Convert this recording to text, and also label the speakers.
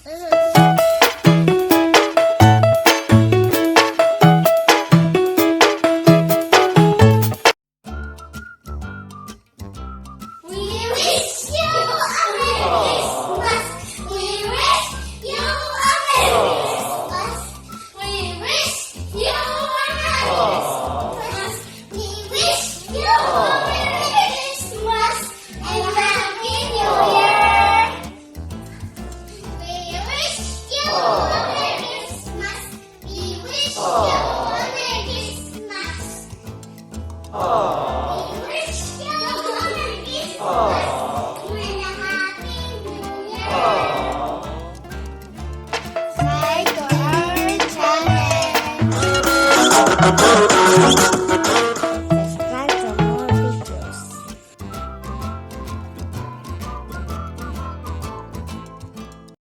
Speaker 1: We wish you a Merry Christmas. We wish you a Merry Christmas. We wish you a Merry Christmas. We wish you a Merry Christmas and a Happy New Year. We wish you a Merry Christmas. We wish you a Merry Christmas. We wish you a Merry Christmas and a Happy New Year. Subscribe to our channel.